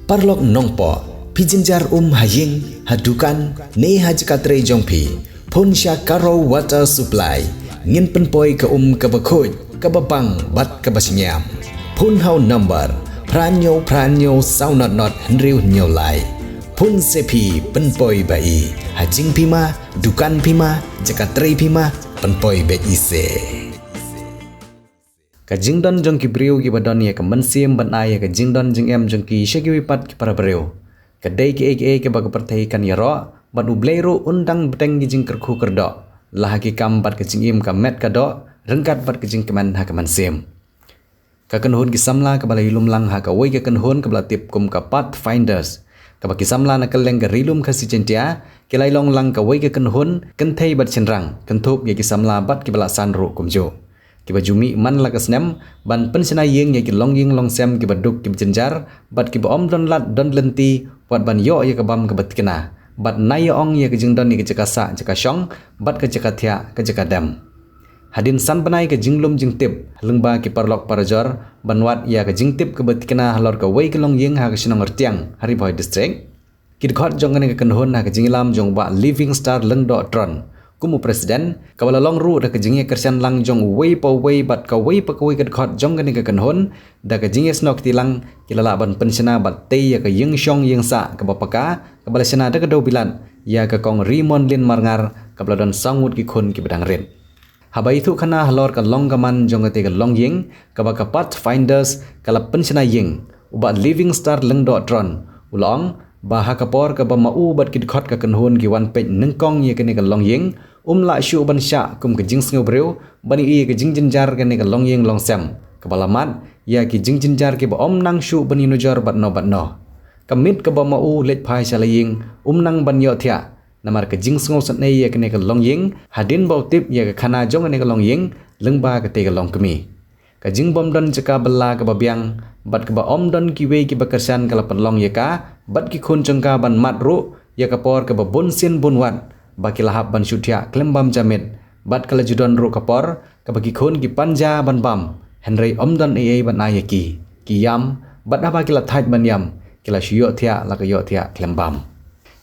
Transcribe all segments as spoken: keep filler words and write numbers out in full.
Paralok nongpoh, phi jynjar um ha ïing, ha dukan, ne ha jaka trei jong phi, phone sha Karo Water Supply. Ngin pynpoi ka um kaba khuid, kaba bang bad kaba shngiam. Phone ha u number phra hynñiew phra hynñiew saw not not hynriew hynñiew lai. Phone se phi pynpoi ba i, ha jingphi ma, dukan phi ma, jaka trei phi ma, pynpoi beit i se. Ka jingdon jong ki briew kiba don ïa ka mynsiem ban ai ïa ka jingdon jingem jong ki sha kiwei pat ki para briew, ka dei kiei kiei kaba ka pyrthei kan ïaroh, bad U Blei ruh un dang bteng ki jingkyrkhu kyrdoh, la ha ki kam bad ka jingim ka met ka doh, ryngkat bad ka jingkmen ha ka mynsiem. Ka kynhun ki samla kaba la ïalum lang ha kawei ka kynhun kaba la tip kum ka Pathfinders, kaba ki samla na kylleng ka Ri Lum Khasi Jaiñtia, ki la ïalong lang kawei ka kynhun kynthei bad shynrang, kynthup ïa ki samla bad kiba la san ruh kumjuh. Kiba ju mih man la ka snem ban pynshna ïing ïa ki longïing longsem kiba duk kiba jynjar, bad kiba ym don lad don lynti, wat ban ïoh ïa ka bam kaba thikna, bad na ïa ong ïa ka jingdon ïa ka jaka sah jaka shong, bad ka jaka thiah ka jaka dem. Hadien san bnai ka jinglum jingtip lyngba ki paralok parajor ban wad ïa ka jingtip kaba thikna halor kawei ka longïing ha ka shnong Rtiang, ha Ri Bhoi District, ki dkhot jong kane ka kynhun ha ka jingïalam jong u Bah Living Star Lyngdoh Tron kum u president, kaba la long ruh da ka jingïakyrshan lang jong uwei pa uwei bad kawei pa kawei ka dkhot jong kane ka kynhun, da ka jingïasnoh kti lang ki la lah ban pynshna bad tei ïa ka ïing shong ïing sah kaba paka, kaba la shna da ka dewbilat ïa ka Kong Rimonlin Marngar, kaba la don saw ngut ki khun kiba dang rit. Haba ïathuh khana halor ka long ka man jong kata ka longïing kaba ka Pathfinders ka la pynshna ïing, u Bah Living Star Lyngdoh Tron u la ong ba ha ka por kaba ma u bad ki dkhot ka kynhun ki wan peit nyngkong ïa kane ka longïing, um lah shuh ban shah kum ka jingsngewbriew ban ïohi ïa ka jingjynjar kane ka longïing longsem, kaba la mad ïa ki jingjynjar kiba ym nang shuh ban ïanujor bad no bad no. Ka miet kaba ma u leit phai sha la ïing, um nang ban ïohthiah, namar ka jingsngew sngewsynei ïa kane ka longïing hadien ba u tip ïa ka khana jong kane ka longïing lyngba katei ka longkmie. Ka jingbym don jaka bylla kaba biang bad kaba ym don kiwei kiba kyrshan ka la pynlong ïa ka bad ki khun jong ka ban mad ruh ïa ka por kaba bun sien bun wat ba ki la hap ban shu thiah khlem bam ja miet, bad ka la ju don ruh ka por kaba ki khun ki pan ja ban bam, hynrei ym don ei ei ban ai ïa ki. Ki ïam, bad haba ki la thait ban ïam, ki la shu ïohthiah la ka ïohthiah khlem bam.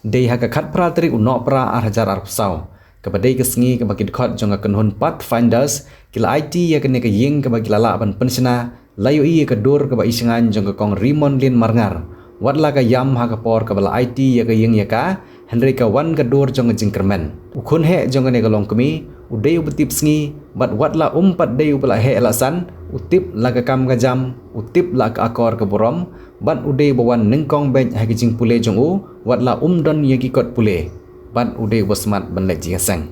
Dei ha ka khatphra tarik u Nohprah ar hajar arphew saw, kaba dei ka sngi kaba ki dkhot jong ka kynhun Pathfinders ki la aiti ïa kane ka ïing kaba ki la lah ban pynshna, la ïohi ïa ka dur kaba ishngaiñ jong ka Kong Rimonlin Marngar. Wat la ka ïam ha ka por kaba la aiti ïa ka ïing ïa ka, hynrei ka wan ka dur jong ka jingkyrmen. U khun heh jong kane ka longkmie u dei uba tip sngi, bad wat la um pat dei uba la heh la san, u tip la ka kam ka jam, u tip la ka akor ka burom, bad u dei uba wan nyngkong beit ha ka jingpule jong u, wat la um don ïa ki kot pule, bad u dei uba smat ban leit jingïaseng.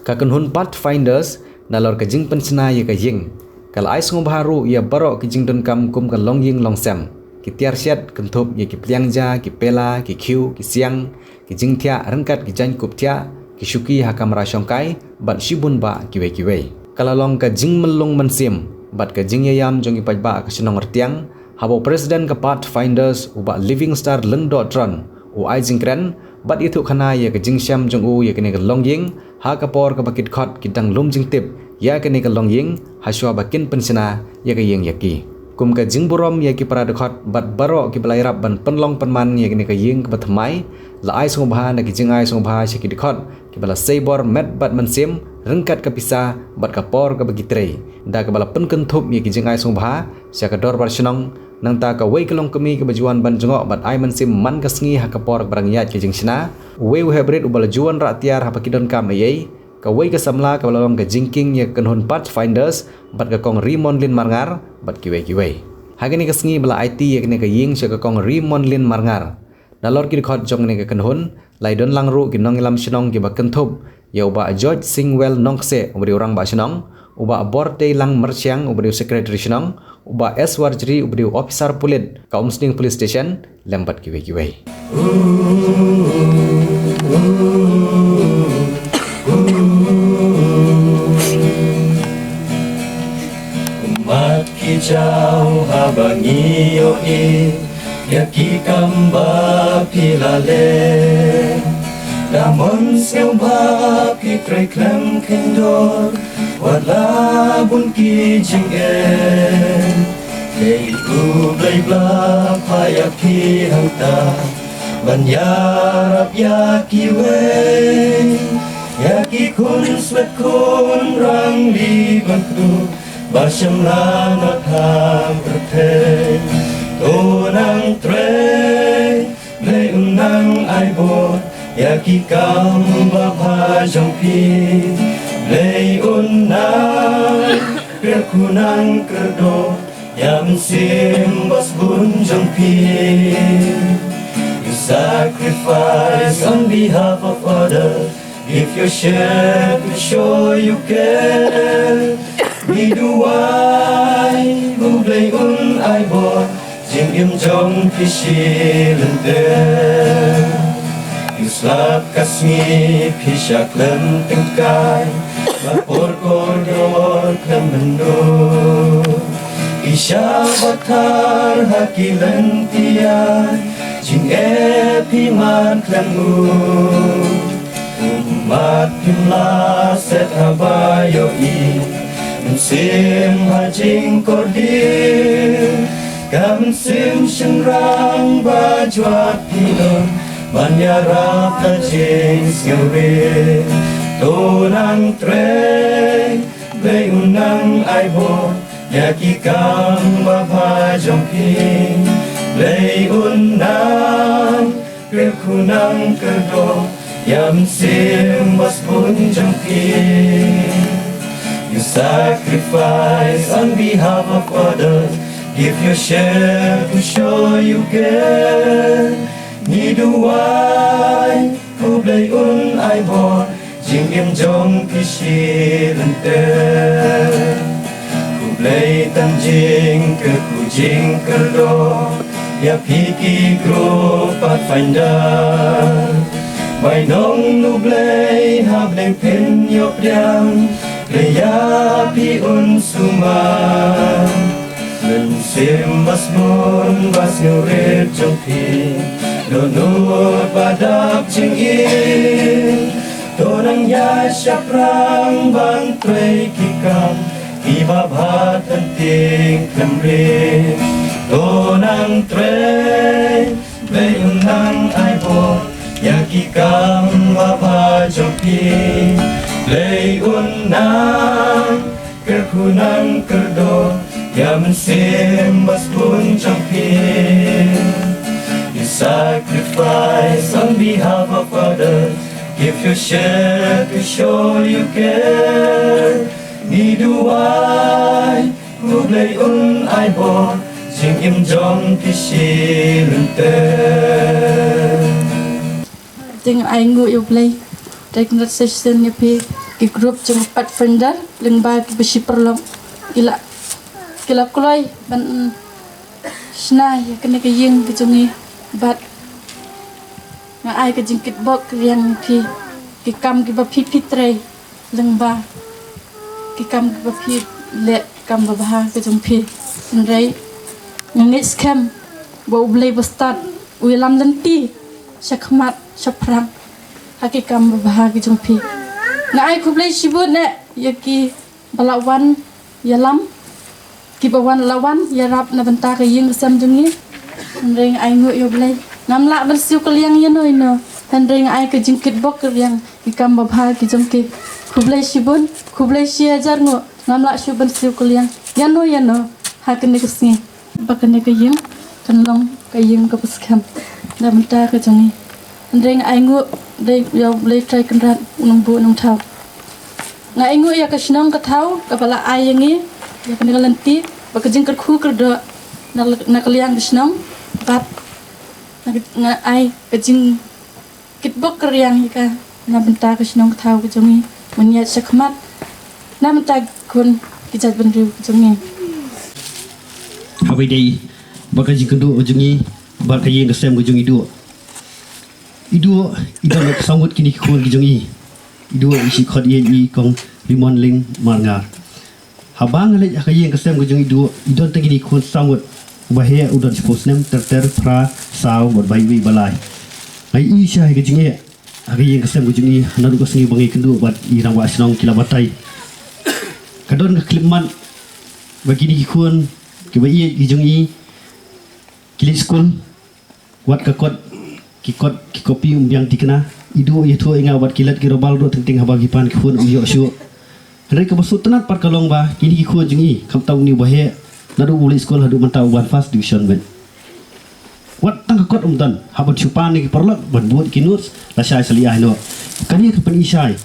Ka kynhun Pathfinders, nalor ka jingpynshna ïa ka ïing, ka la ai sngewbha ruh ïa baroh ki jingdonkam kum ka longïing longsem, ki tiar shet kynthup ïa ki pliang ja, ki pela, ki khiew, ki siang, ki jingthiah ryngkat ki jaiñkup thiah, ki shuki ha kamra shongkai, bad shibun bah kiwei kiwei. Ka la long ka jingmyllung mynsiem bad ka jingïaïam jong ki paidbah ka shnong Rtiang, haba u president ka Pathfinders u Bah Living Star Lyngdoh Tron u ai jingkren bad ïathuh khana ïa ka jingshem jong u ïa kane ka longïing, ha ka por kaba ki dkhot ki dang lum jingtip ïa kane ka longïing, ha shuwa ba kin pynshna ïa ka ïing ïa ki. Kum ka jingburom ïa ki para dkhot bad baroh kiba la ïarap ban pynlong pynman ïa kane ka ïing kaba thymmai, la ai sngewbha na ki jingai sngewbha sha ki dkhot kiba la sei bor met bad mynsiem, ryngkat ka pisa bad ka por kaba ki trei, da kaba la pynkynthup ïa ki jingai sngewbha sha ka dorbar shnong. Nangta kawei ka longkmie kaba ju wan ban jngoh bad ai mynsiem man ka sngi ha ka por kaba dang ïaid ka jingshna, uwei u heh brit uba la ju wanrah tiar haba ki donkam ei ei, kawei ka samla kaba la long ka jingkieng ïa ka kynhun Pathfinders bad ka Kong Rimonlin Marngar bad kiwei kiwei. Ha kane ka sngi ba la aiti ïa kane ka ïing sha ka Kong Rimonlin Marngar, nalor ki dkhot jong kane ka kynhun, la ïadon lang ruh ki nongïalam shnong kiba kynthup ïa u Bah George Singwell Nongkseh uba dei u rangbah shnong, u Bah Borteilang Myrshiang uba dei u secretary shnong, u Bah S Warjri uba dei u ophisar pulit ka Umsning Police Station, lem bad kiwei kiwei. Mat ki jaw haba ngi ïohi ïa ki kam ba phi la leh. Da mon sngewbha phi trei khlem kheiñdur, wat la bun ki jingeh. Ei u Blei, bla pha ïa phi hangta ban ïarap ïa kiwei, ïa ki khun swet khun rangli bad kdu ba shym la nang ha pyrthei. To nang trei, Blei un nang ai bor ïa ki kam babha jong phi. Blei un nang kyrkhu nang kyrdoh ïa mynsiem ba sbun jong phi. You sacrifice on behalf of others. Give your share to show you care. Ngi duwai, U Blei un ai bor jingim jong phi shi lynter. Ïa slap ka sngi phi shah khlem tyngkai, bad por kordor khlem mynnor. Phi shah batar ha ki lynti ïa jingeh phi mad khlem u. Ummat phim la set haba ïohi mynsiem ha jingkordit. Ka mynsiem shynrang ba jwat phi don ban ïarap ha jingsngewrit. To nang trei, Blei un nang ai bor ïa ki kam babha jong phi. Blei un nang kyrkhu nang kyrdoh ïa mynsiem ba sbun jong phi. You sacrifice on behalf of others. Give your share to show you care. Ngi duwai, U Blei un ai bor jingim jong phi shi lynter. U Blei tang jingkyrkhu jingkyrdoh ïa phi ki grup Pathfinder. Bainong U Blei ha bneng phin ïoh pdiang, Blei ïa phi un sumar. Mynsiem ba sbun ba sngewrit jong phi, dohnud ba dap jingim. To nang ïaid shaphrang ban trei ki kam kiba bha tang tyngkhlem rim. To nang trei, Blei un nang ai bor ïa ki kam babha jong phi. Blei un nang kyrkhu nang kyrdoh ïa mynsiem ba sbun jong phi. You sacrifice on behalf of others. Give your share to show you care. Ngi duwai, U Blei un ai bor jingim jong phi shi lynter. Te ngan ai nguh ïa U Blei. Te ngan ai shisien ïa phi ki group jong Pathfinder lyngba kiba shi paralok ki la, ki la kloi ban, mm, shna ïa kane ka ïing ka jong ngi. Bad nga ai ka jingkitbok riang ïa phi, ki kam kiba phi phi trei lyngba ki kam kiba phi leh, kam babha ka jong phi. Hynrei nga ngeit skhem ba U Blei ba stad u ïalam lynti shakhmat shaphrang ha ki kam babha ki jong phi. Nga ai khublei shibun eh ïa kiba la wan ïalam, kiba wan la wan ïarap na bynta ka ïing ka sem jong ngi. Hynrei nga ai nguh ïa U Blei, ngam lah ban siew kylliang ïano ïano. Hynrei nga ai ka jingkitbok riang ki kam babha ki jong ki. Khublei shibun, khublei shi hajar nguh, ngam lah shuh ban siew kylliang ïano ïano ha kane ka sngi ba kane ka ïing kan long ka ïing kaba skhem na bynta ka jong ngi. Hynrei nga ai nguh, dei ïa U Blei Trai Kynrad u nongbuh nongthaw. Nga ai nguh ïa ka shnong ka thaw kaba la ai ïa ngi ïa kane ka lynti bad ka jingkyrkhu kyrdoh na, na ka liang ka shnong. Bad nga, nga ai ka jing kitbok kyrriang ïa ka na bynta ka shnong ka thaw ka jong ngi ban ïaid shakhmat na bynta ki khun ki jaitbynriew ka jong ngi. Haba ïadei bad ka jingkynduh ka jong ngi bad ka ïing ka sem ka jong i Duh, i Duh i don bad ka saw ngut kine ki khun ki jong i. I Duh i shi khot ïa i Kong Rimon Ling Marngar. Haba nga leit ha ka ïing ka sem ka jong i Duh, i don tang kine ki khun saw ngut. Uba heh u don shiphew snem, ter ter, phra, saw bad bai wei ba lai. Nga ïohi shai ka jingeh ha ka ïing ka sem ka jong i, naduh ka sngi ba ngi kynduh bad i rangbah shnong ki la batai. Ka don ka khyllipmat ba kine ki khun Kiba ïeit ki jong i, ki leit skul, wat ka kot, ki kot, ki kopi um biang thikna. I duh ïathuh ïa nga wat ki lad ki robal duh teng teng haba ki pan ki khun um ïoh shuh. Hynrei kaba sngewtynnat pat ka long ba kine ki khun jong i, khamtam une uba heh, naduh u leit skul haduh mynta u wan first division beit. Wat tang ka kot um don, haba shu pan ïa ki paralok ban bud ki notes, lashai sa leit ai noh. Kane ka pyni shai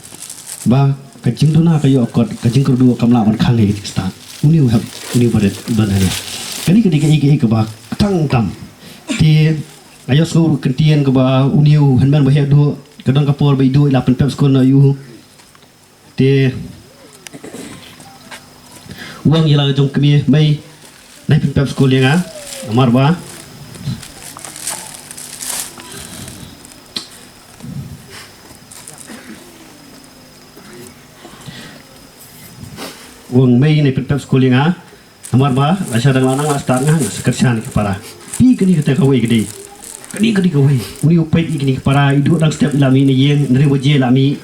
ba ka jingduna ka ïoh kot, ka jingkyrduh kam lah ban khang ïa ki jingstad. Une u hep, une uba rit u don hangne. Kane ka dei kaei kaei kaba tang tam. Te nga ïohsngew ruh kyntien kaba une u hynmen ba heh duh, ka don ka por ba i duh i la pynpep skul noh ïa u. Te u ong ïa la ka jong kmie, mei, nai pynpep skul ïa nga. Namar ba u ong, mei, nai pynpep skul ïa nga. Namar ba la sha dang la nang la start nga, nga sa kyrshan ïa ki para. Phi, kane kata kawei ka dei. Kane ka dei kawei. Une u peit ïa kine ki para, i duh dang step i la mih na ïing, hynriew baje i la mih.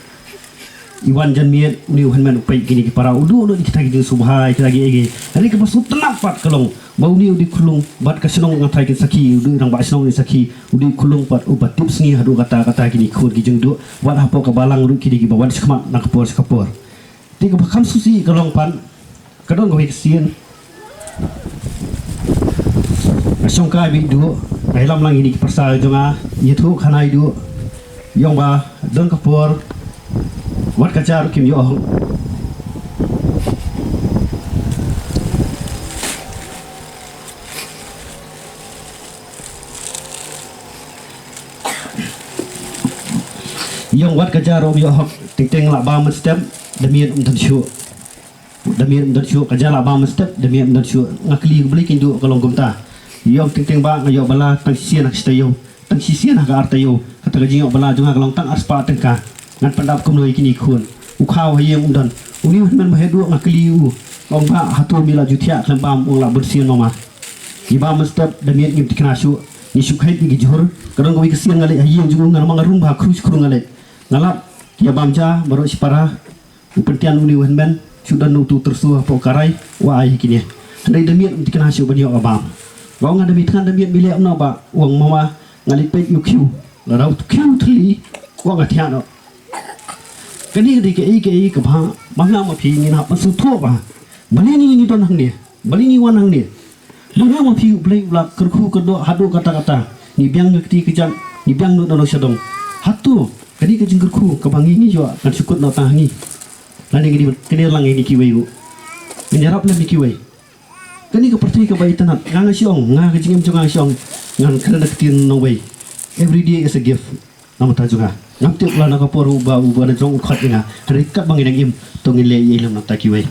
I wan janmiet, une u hynmen u peit ïa kine ki para, u duh lut ïa kita ki jingsngewbha, kita ki ïa ki. Hynrei kaba sngewtynnat pat ka long ba une u dei u khyllung bad ka shnong, nga tharai kin sakhi, u dei u rangbah shnong kin sakhi, u dei u khyllung pat uba tip sngi haduh katta katta kine ki khun ki jingduh, wat hapoh ka balang ruh ki dei kiba wan shakhmat na ka por sha ka por. Te kaba kham sngewsih ka long pat, ka don kawei ka sien, nga shongkai ba i duh, nga ïalam lang ïa kine ki pyrsa jong nga, ïathuh khana i duh, i ong ba don ka por wat ka jar kim ïoh hok. I ong wat ka jar um ïoh hok, teng teng la bam mynstep, da miet um don shuh. Da miet um don shuh, ka jar la bam mynstep, da miet um don shuh. Nga kylli ïa U Blei, kin duh ka long kumta? I ong, teng teng bah nga ïoh bylla tang shisien ha ka shi taïew, tang shisien ha ka ar taïew. Kata ka jingïoh bylla jong nga ka long tang arspah tyngka. Ngan pyndap kumno ïa kine ki khun? U khaw ha ïing um don. Une u hynmen ba heh duh nga kylli ïa u, nga ong, bah, hato me la ju thiah khlem bam? U ong, lah bun sien mama. Ngi bam mynstep, da miet ngim thikna shuh. Ngi shu khait ïa ki jhur. Ka don kawei ka sien nga leit ha ïing jong u, nga, namar nga rung bha, khru shi khru nga leit. Nga lap ki ïa bam ja baroh shipara. U pyntian une u hynmen, shu don utu u tyrso hapoh ka rai, u ai ha kine. Hynrei da miet um thikna shuh ban ïoh ka bam. Nga ong, nga da miet, thngan da miet me leh kumno bah? U ong, mama, nga leit peit ïa u khiew. Lada u khiew thylli, u ong, nga thiah noh. Kane ka dei kaei kaei kaba ma nga ma phi ngin hap ban sngewthuh ba balei ngi ngi don hangne, balei ngi wan hangne. Ma nga ma phi U Blei u la kyrkhu kyrdoh haduh katta katta. Ngi biang ka kti ka jait, ngi biang nud na nong sha dong. Hato kane ka jingkyrkhu kaba ngi ngi ïoh kan shu kut noh tang ha ngi? Lane ngi dei ban kner lang ïa kine kiwei ruh? Ngin ïarap lem ïa kiwei. Kane ka pyrthei kaba itynnat, nga nga shu ong, nga ka jingim jong nga nga shu ong, ngan kren da ka ktien nongwei. Every day is a gift. Namar ta jong nga, ngam tip la na ka por uba, uba na jrong u khot ïa nga. Hynrei katba ngi dang im, to ngin leh ïa lem namar ta kiwei.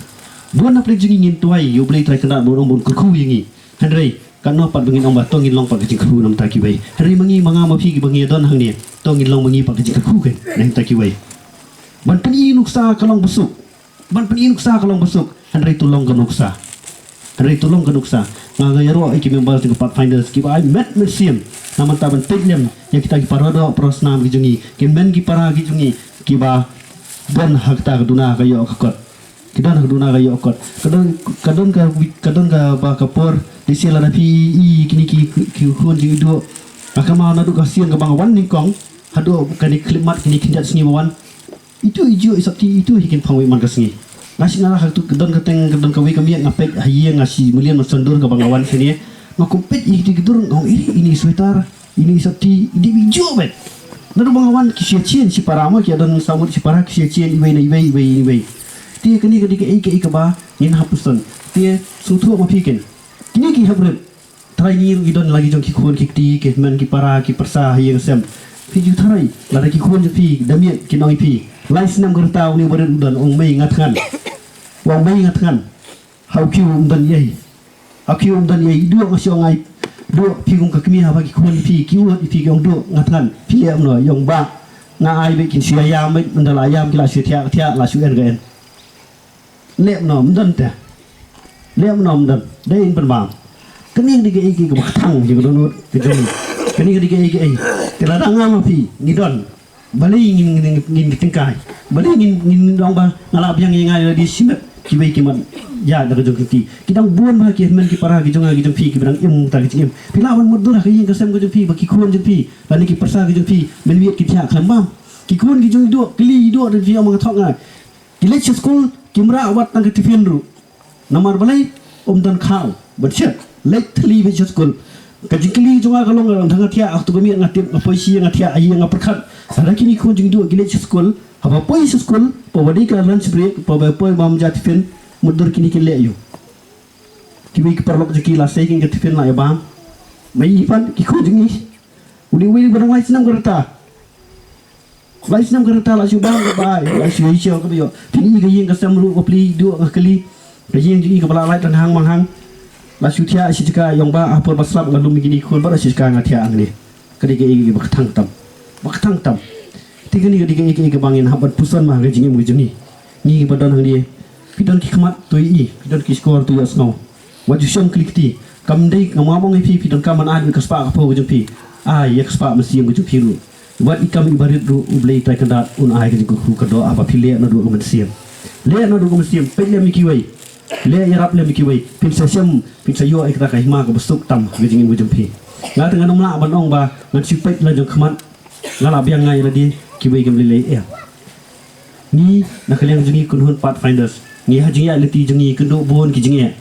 Bun na pyrthei jong ngi ngin duwai ïa U Blei Trai Kynrad ba un ong, ba un kyrkhu ïa ngi. Hynrei katno pat ba ngin ong ba to ngin long pat ka jingkyrkhu namar ta kiwei. Hynrei ma ngi, ma nga ma phi kiba ngi don hangne, to ngin long ma ngi pat ka jingkyrkhu keiñ namar ta kiwei. Ban pyni nuksa ka long ba suk. Ban pyni nuksa ka long ba suk, hynrei to long ka nuksa. Hynrei to long ka nuksa. Nga nga ïaroh ïa ki member jong ka Pathfinders kiba ai met mynsiem na mynta ban peit lem ïa kita ki para doh para snam ki jong ngi, ki hynmen ki para ki jong ngi kiba don ha kata ka duna ka ïoh ka kot. Ki don ha ka duna ka ïoh kot. Ka don, ka don ka, ka don kaba ka por, lehse lada phi i kine ki, ki khun jong i duh. Nga kynmaw naduh ka sien kaba nga wan nyngkong haduh kane khyllipmat kine khyndiat sngi ba wan. Itu i juh i sopti itu hi kin phong wei man ka sngi. Nga shu, nga la ha tu ka don ka teng, ka don kawei ka miet, nga peit ha ïing, nga shu mlien man shnong dur kaba nga wan shane. Nga kum peit ïa kito ki dur, nga ong, iri, ine i sweater, ine i sopti, i dei i juh beit. Naduh ba nga wan ki shu ïa chien shipara mo, ki ïa don saw ngut shipara, ki shu ïa chien iwei na iwei, iwei na iwei. Te kane ka dei kaei kaei kaba ngin hap pyrshang. Te sngewthuh ma phi keiñ. Kine ki hapdeng Trai, ngi ruh ngi don la ki jong ki khun ki kti, ki hynmen ki para, ki pyrsa ha ïing sem. Phi ju tharai lada ki khun jong phi da miet kin ong ïa phi, lai snem ka rta une u barit u don, ong mei nga thngan. Ong mei nga thngan. Ha u khiew um don ei. Ha u khiew um don ei. Duh nga shu ong ai. Duh phi kum ka kmie, haba ki khun phi ki ud ïa phi ki ong duh nga thngan, phi leh kumno? Ong bah, nga ai beit, kin shu ïam beit, mynta la ïam ki la shu thiah thiah, la shu en ka en. Leh kumno, ym don te. Leh kumno, ym don. Dei in pynbam. Kane ka dei kaei kaei kaba kthang jong ka dohnud ka jong ngi. Kane ka dei kaei kaei. Te lada nga ma phi ngi don, balei ngin, ngin, ngin tyngkai? Balei ngin, ngin ong ba nga la biang ïa nga ïa lade shimet? Kiwei ki mat ïa da ka jong ki, ki dang bun bha ki hynmen ki para ki jong nga ki jong phi kiba dang im ta ki jingim. Phi lah ban mutdur ha ka ïing ka sem ka jong phi ba ki khun jong phi lane ki pyrsa ki jong phi mynmiet ki thiah khlem bam. Ki khun ki jong i duh, ki li i duh da phi ong ma nga thok nga. Ki leit sha skul, kim rah wat tang ka tiffin ruh. Namar balei? Ym don khaw ban shet. Leit thli beit sha skul. Ka jingkylli jong nga ka long, nga dang thiah ha tu ka miet nga tip, nga poi shi nga thiah, ai nga pyrkhat. Lada kine khun jong i duh ki leit sha skul, haba poi sha skul, pa ba dei ka lunch break, pa ba poi bam ja tiffin, mutdur kine ki leh ïa u. Kiwei ki paralok jong ki la sei kine ka tiffin la ïa bam. Mei i pan ki khun jong i. U dei uwei ba dang lai snem ka rta. Lai snem ka rta la shu bam ka bai, la shu ïa shu ka ba ïoh. Phin i ka ïing ka sem ruh ka pli duh nga kylli. Ka ïing jong i kaba la lait tang hang mang hang. La shu thiah shi jaka ïong ba ha por ba slap nga lum kine khun ba la shi jaka nga thiah hangne. Ka dei kaei kaei ba ka thang tam. Ba ka thang tam. Te kane ka dei kaei kaei kaba ngin hap ban puson ma ha ka jingim ka jong ngi. Ngi kiba don hangne. Phi don ki khmat to ïohi, phi don ki shkor to ïohsngew. Wat ju shong kli kti. Kam dei, ngam ong ïa phi, phi donkam ban ai ka spah ka phew ka jong phi. Ai ïa ka spah mynsiem ka jong phi ruh. Wat i kam iba rit ruh U Blei Trai Kynrad un ai ka jingkyrkhu kyrdoh haba phi leh naduh ka mynsiem. Leh naduh ka mynsiem, peit lem ïa kiwei. Leh ïarap lem ïa kiwei. Phin sa shem, phin sa ïoh ïa kata ka hima kaba suk tam ha ka jingim ka jong phi. Nga te ngan ym lah ban ong ba ngan shu peit la jong khmat. Nga la biang nga ïa lade, kiwei kim lei lei eh. Ngi na ka liang jong ngi kynhun Pathfinders, ngi ha jingïaid lynti jong ngi kynduh bun ki jingeh.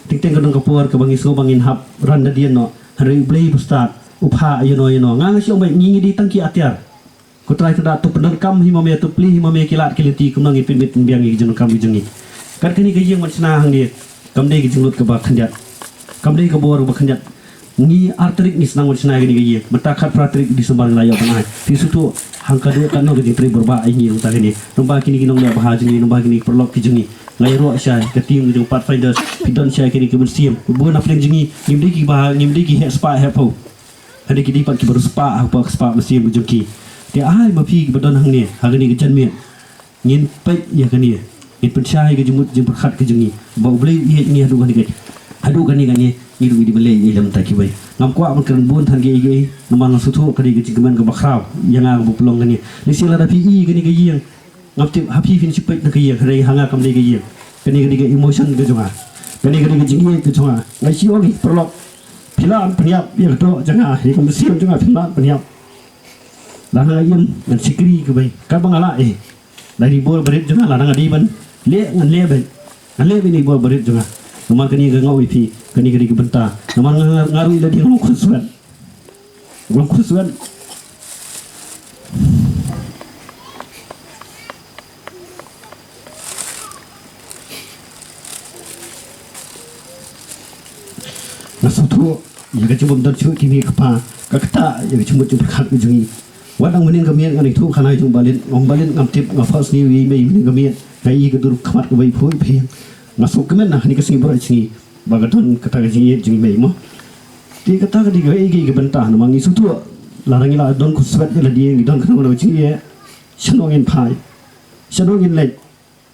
Teng teng ka don ka por kaba ngi sngew ba ngin hap ran nadien noh, hynrei U Blei ba stad u phah ïano ïano. Nga nga shu ong ba ngi ngi dei tang ki atiar. Ko Trai Kynrad to pyndonkam hi ma me, to plie hi ma me ki lad ki lynti kumno ngin pynbit pynbiang ïa ki jingdonkam ki jong ngi. Kat kane ka ïing ban shna hangne kam dei ka jinglut kaba khyndiat. Kam dei ka bor kaba khyndiat. Ngi ar tarik ngi sdang ban shna kane ka ïing. Mynta khatphra tarik December ngi la ïoh ban ai. Phi sngewthuh hangta ka dei kano ka jingtrei bor ba ai ngi nangta kane. Nangba kine ki nongleh bha jong ngi, nangba kine ki paralok ki jong ngi. Nga ïaroh shai ka team jong Pathfinders. Phi don shai kine ki mynsiem. Bun na pdeng jong ngi. Ngim dei kiba, ngim dei ki heh spah heh phew. Hynrei ki dei pat kiba riewspah ha ka spah mynsiem ka jong ki. Te ai ma phi kiba don hangne ha kane ka janmiet. Ngin peit ïa kane. Ngin pynshai ka jingmut jingpyrkhat ka jong ngi. Ba U Blei u ïeit ngi haduh kane ka, haduh kane kane. Ngi ruh ngi dei ban leh ïa lem ta kiwei. Ngam kwah ban kren bun than kiei kiei. Namar nga sngewthuh ka dei ka jingkmen kaba khraw ïa nga kaba pynlong kane. Lehse lada phi i kane ka ïing, ngam tip ha phi phin shu peit na ka ïing, hynrei ha nga kam dei ka ïing. Kane ka dei ka emotion ka jong nga. Kane ka dei ka jingïeit ka jong nga. Nga shu ong ïa ki paralok, phi lah ban pynïap ïa ka doh jong nga, ïa ka mynsiem jong nga phi lah ban pynïap. Lada nga im ngan shakri kiwei. Katba nga lah eh. Lada i bor barit jong nga, lada nga dei ban leh ngan leh beit. Ngan leh beit na i bor barit jong nga. Namar kane ka nga ong ïa phi, kane ka dei ka bynta. Namar nga, nga, nga ruh ïa lade nga long khun swet. Nga long khun swet. Nga sngewthuh ïa ka jingbym don shuh kmie kpa, ka ktah ïa ka jingmut jingpyrkhat ka jong ngi. Wat dang mynnin ka miet ngan ïathuh khana jong Bah Lit, ong Bah Lit ngam tip, nga phohsniew ïa i mei mynnin ka miet, nga i ka dur khmat kaba iphuh iphieng. Nga sngewkmen na kane ka sngi baroh shi sngi ba ka don kata ka jingïeit jong i mei mo. Te kata ka dei kaei kaei ka bynta namar ngi sngewthuh lada ngi la don khun swet ïa lade ngi don kano kano ka jingeh, shano ngin phai, shano ngin leit.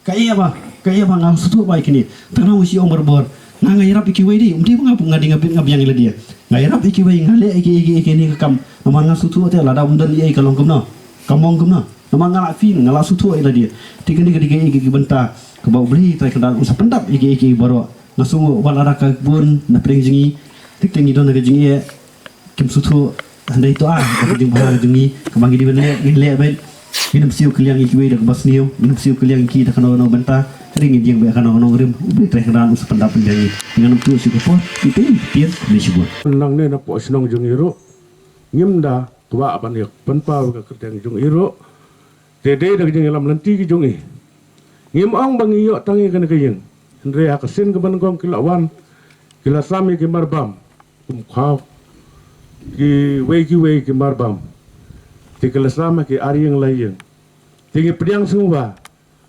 Kaei ba, kaei ba nga sngewthuh ba ïa kine. Tang ba nga shu ong barabor. Nga nga ïarap ïa kiwei dei, ym dei ba nga, nga dei nga bit nga biang ïa lade. Nga ïarap ïa kiwei, nga leh ïa ki, ïa ki, ïa kine ka kam. Namar nga sngewthuh te lada ym don ïa ka long kumno, ka mong kumno. Namar nga la fin, nga la sngewthuh ïa lade. Te kane ka dei ka, ïa ki, ïa ki bynta kaba U Blei Trai Kynrad un sa pyndap ïa ki, ïa ki baroh. Nga sngew ba lada ka bun na pdeng jong ngi. Te te ngi don ha ka jingeh. Kim sngewthuh hynrei to ah, ka jingbha ka jong ngi, kaba ngi dei ban leh, ngin leh beit. Ngin ym siew kylliang ïa kiwei da kaba sniew, ngin ym siew kylliang ïa ki da kano kano bynta. Hynrei ngin ïeng beit ha kano kano rim, U Blei Trai Kynrad un sa pyndap pynbiang ngi. Ngan ym tuh shuh ka por, ïa phi, phi, phi, shibun. Nangne na poh shnong jong ngi ruh ngim da kwah ban ïa pynpaw ka kyrteng jong ngi ruh. Te dei da ka jingïalam lynti ki jong ngi. Ngim ong ba ngi ïoh tang ïa kane ka ïing. Hynrei ha ka sien kaba nyngkong ki la wan, ki la sam ïa ki marbam. Kum khaw kiwei kiwei ki marbam. Te ki la sam ha ki ar ïing lai ïing. Te ngi pdiang sngewbha.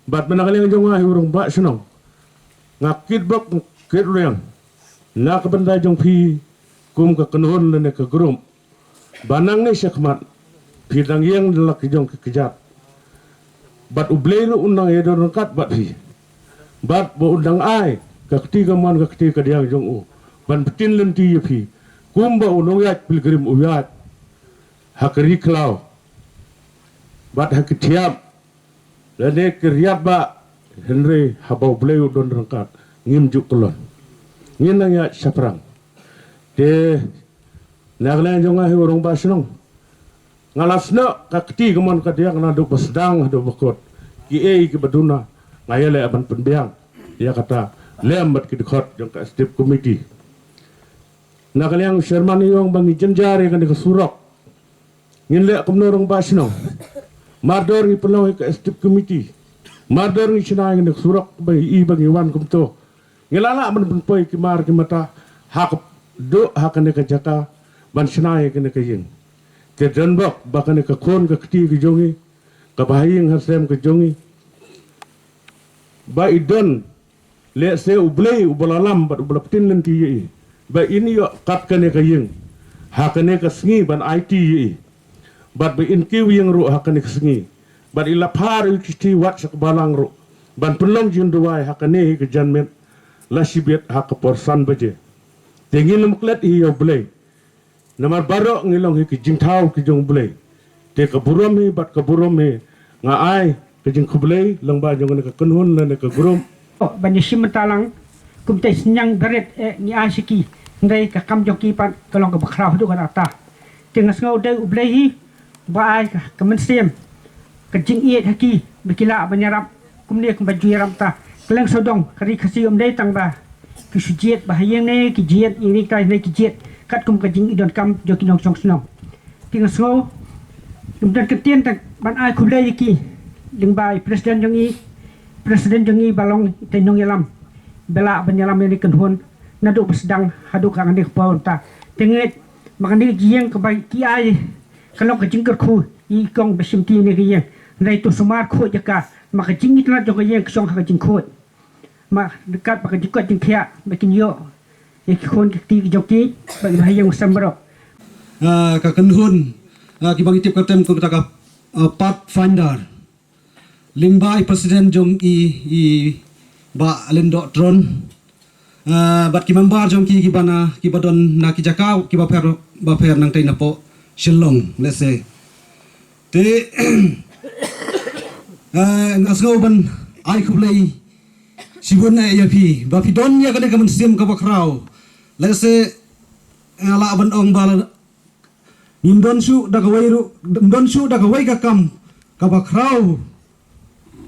Bad mynta ka liang jong nga hi u rangbah shnong, nga kitbok, nga kitrwiang na ka bynta jong phi kum ka kynhun lane ka group. Ba nangne shakhmat phi dang ïeng da la ki jong ki kjat. Bad U Blei ruh un nang ïadon ryngkat bad phi. Bad ba un dang ai ka kti kamon ka kti kadiang jong u ban btin lynti ïa phi. Kumba u nongïaid pilgrim u ïaid ha ka ri khlaw bad ha ki thiap lane ki riat ba Hynrei haba U Blei u don ryngkat, ngim ju kyllon. Ngin nang ïaid shaphrang. Te na ka liang jong nga hi u rangbah shnong, nga la snoh ka kti kamon ka diang naduh ba sdang haduh ba kut. Kiei kiba duna nga ïaleh ban pynbiang ïa kata lem bad ki dkhot jong ka executive committee. Na ka liang u chairman i ong ba ngi jynjar ïa kane ka surok. Ngin leh kumno rangbah shnong? Mardor ngi pynlong ïa ka executive committee. Mardor ngi shna ïa kane ka surok ba i ba ngi wan kumto. Ngi la lah ban pynpoi ki mar ki mata ha ka duh ha kane ka jaka ban shna ïa kane ka ïing. Te don bok ba kane ka khun ka kti ka jong ngi, ka bahaïing hasem ka jong ngi, ba i don lehse U Blei uba la lam bad uba la pyntin lynti ïa i, ba in ïoh kat kane ka ïing ha kane ka sngi ban aiti ïa i, bad ba in kiew ïing ruh ha kane ka sngi, bad i la phah ruh ki shithi wat sha ka balang ruh ban pynlong jingduwai ha kane hi ka janmiet, la shibit ha ka por san baje. Te ngin ym klet hi ïa U Blei. Namar baroh ngi long hi ki jingthaw ki jong U Blei. Te ka burom hi bad ka burom hi nga ai ka jingkhublei lyngba jong kane ka kynhun lane ka group. Ban ïa shim bynta lang kumta i synñiang barit, eh, ngi ai sha ki. Hynrei ka kam jong ki pat ka long kaba khraw haduh katta. Te nga sngew dei U Blei hi ba ai ka, ka mynsiem, ka jingïeit ha ki ba ki lah ban ïarap kumne kumba ju ïarap ta. Ka liang sawdong ka Ri Khasi ym dei tang ba ki shu jied ba ha ïing ne ki jied ïing ne tai ne ki jied katkum ka jingïadonkam jong ki nongshong shnong. Te nga sngew ym don kyntien tang ban ai khublei ïa ki lyngba i president jong i, president jong i ba long i tai nongïalam ba lah ban ïalam ïa kane ka kynhun naduh ba sdang haduh kane ka por mynta. Te ngeit ba kane ka jingïeng kaba ki ai ka long ka jingkyrkhu ïa i kong ba shimti ïa kane ka ïing. Hynrei to sumar khuid ïa ka, namar ka jingitynnad jong ka ïing ka shong ha ka jingkhuid. Namar ryngkat bad ka jingkoit jingkhiah ba kin ïoh ïa ki khun ki kti ki jong ki bad ki bahaïing hasem baroh. Ah, ka kynhun, ah, kiba ngi tip kyrteng kum kata ka, ah, Pathfinder. Lyngba i president jong i, i Bah Lyngdoh Tron. Ah, bad ki member jong ki kiba na, kiba don na ki jaka kiba pher bapher nangtei napoh Shillong, let's say. Te, ah, nga sngew ban ai khublei shibun eh ïa phi ba phi don ïa kane ka mynsiem kaba khraw. Let's say, nga lah ban ong ba la ngim don shuh da kawei ruh, ngim don shuh da kawei ka kam kaba khraw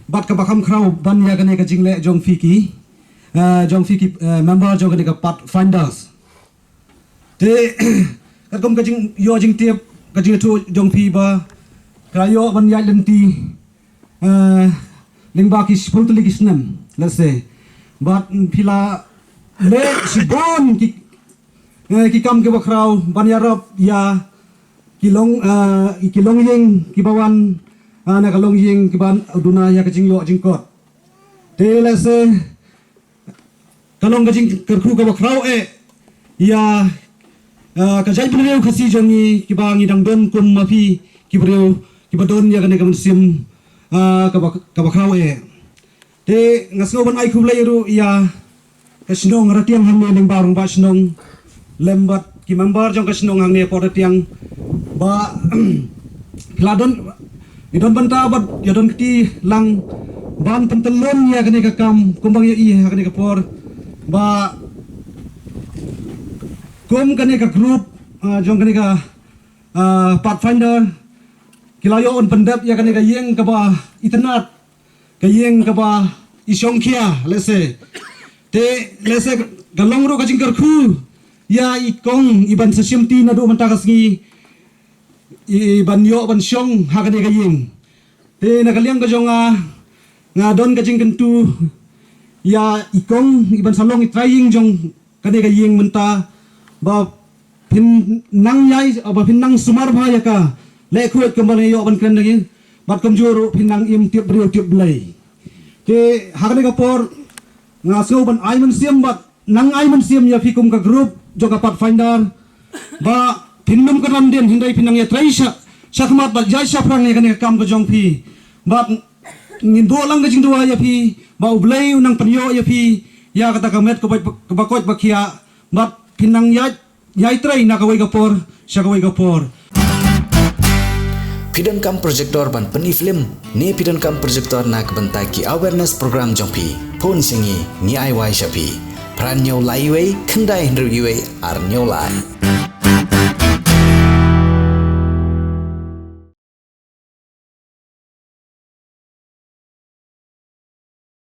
bad kaba kham khraw ban ïa kane ka jingleh jong phi ki, eh, jong phi ki, eh, member jong kane ka Pathfinders. Te katkum ka jingïoh jingtip, ka jingïathuh jong phi ba ka ïoh ban ïaid lynti, eh, lyngba ki shiphew tylli ki snem, let's say. Bad phi la leh shibun ki, eh, ki kam kiba khraw ban ïarap ïa ki long, eh, ki longïing kiba wan, eh, na ka longïing kiba duna ïa ka jingïoh jingkot. Te let's say ka long ka jingkyrkhu kaba khraw eh ïa, ah, ka jaitbynriew Khasi jong ngi kiba ngi dang don kum ma phi ki briew kiba don ïa kane ka mynsiem, ah, kaba, kaba khraw eh. Te nga sngew ban ai khublei ruh ïa ka shnong Ratiang hangne lyngba u rangbah shnong lem bad ki member jong ka shnong hangne hapoh Ratiang ba phi la don, i don bynta bad ïa don kti lang ban pyntyllun ïa kane ka kam kumba ngi ïohi ha kane ka por ba kum kane ka group, ah, jong kane ka, ah, Pathfinder ki la ïoh ban pyndep ïa kane ka ïing kaba itynnad, ka ïing kaba i shongkhia, let's say. Te let's say ka long ruh ka jingkyrkhu ïa i kong i ban sa shimti naduh mynta ka sngi i ban ïoh ban shong ha kane ka ïing. Te na ka liang ka jong nga, nga don ka jingkyntu ïa i kong i ban sa long i trai ïing jong kane ka ïing mynta ba phin nang ïai, ba phin nang sumar bha ïa ka. Leh khuid kumba ngi ïoh ban kren da ngi bad kumjuh ruh phin nang im tip briew tip Blei. Te ha kane ka por nga sngew ban ai mynsiem bad nang ai mynsiem ïa phi kum ka group jong ka Pathfinder ba phin nym kynran dien hynrei phin nang ïatrei sha, sha khmat bad ïaid shaphrang ïa kane ka kam ka jong phi. Bad ngin buh lang ka jingduwai ïa phi ba U Blei u nang pynïoh ïa phi ïa kata ka met kaba, kaba koit ba khiah bad phin nang ïaid, ïatrei na kawei ka por sha kawei ka por. Phi donkam projector ban pyni film ne phi donkam projector na ka bynta ki awareness program jong phi? Phone sha ngi, ngi ai wai sha phi. Phra hynñiew lai wei khyndai hynriew wei ar hynñiew lai.